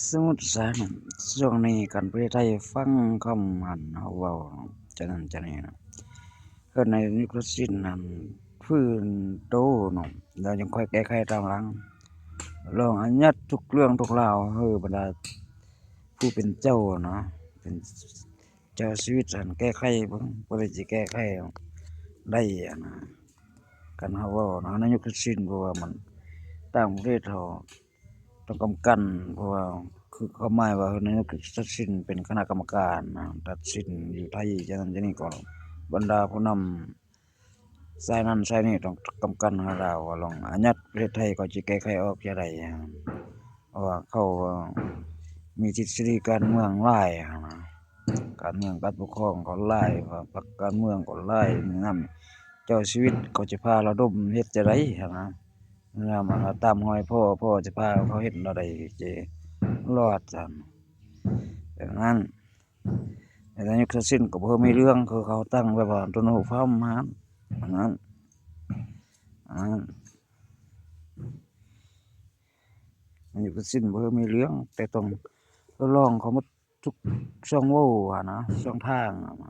ສົມມຸດຊະ ຊ່ວງນີ້ການປະເທດໄທຟັງຄຳຫັ້ນເຮົາເວົ້າຈາກນັ້ນຈາກນີ້ນະ ເຮັດໃຫ້ນາຍົກທັກສິນຫັ້ນຟື້ນໂຕເນາະ ແລ້ວຈັ່ງຄ່ອຍແກ້ໄຂຕາມຫຼັງ. ລອງອາຍັດທຸກເລື່ອງທຸກລາວໃຫ້ບັນດາຜູ້ເປັນເຈົ້ານະ ເປັນເຈົ້າຊີວິດຫັ້ນແກ້ໄຂເບິ່ງ ຜູ້ໃດຊິແກ້ໄຂໄດ້ຫັ້ນນະ. ຄັນເຮົາເວົ້ານະ ນາຍົກທັກສິນ ເພາະວ່າມັນຕ່າງປະເທດເຮົາ ຕ້ອງກຳກັນ ເພາະວ່າຄືຄວາມໝາຍວ່ານາຍົກທັກສິນເປັນຄະນະກຳມະການນະ ຕັດສິນຢູ່ໄທຈັ່ງນັ້ນຈັ່ງນີ້ ກໍບັນດາຜູ້ນຳສາຍນັ້ນສາຍນີ້ຕ້ອງກຳກັນໃຫ້ລາວວ່າລອງອາຍັດປະເທດໄທ ເຂົາຊິແກ້ໄຂອອກຈັ່ງໃດ ເພາະວ່າເຂົາມີທິດສະດີການເມືອງຫຼາຍຫັ້ນນະ ການເມືອງການປົກຄອງເຂົາຫຼາຍ ພາກການເມືອງກໍຫຼາຍ ນຳເຈົ້າຊີວິດເຂົາຈະພາລະດົມເຮັດຈັ່ງໃດຫັ້ນນະ. ນຳ ອັນວ່າຕາມຮອຍພໍ່ ພໍ່ຈະພາເຂົາເຮັດແນວໃດ ຊິລອດຊັ້ນ ແບບນັ້ນ. ແຕ່ນາຍົກທັກສິນກໍບໍ່ມີເລື່ອງ ຄືເຂົາຕັ້ງແບບວ່າໂດນັລ ທຣຳຫັ້ນ ອັນນັ້ນ ອັນນັ້ນ ນາຍົກທັກສິນບໍ່ມີເລື່ອງ ແຕ່ຕ້ອງລອງເຂົາໝົດທຸກຊ່ອງໂຫວ່ຫັ້ນນະ ຊ່ອງທາງຫັ້ນນະ.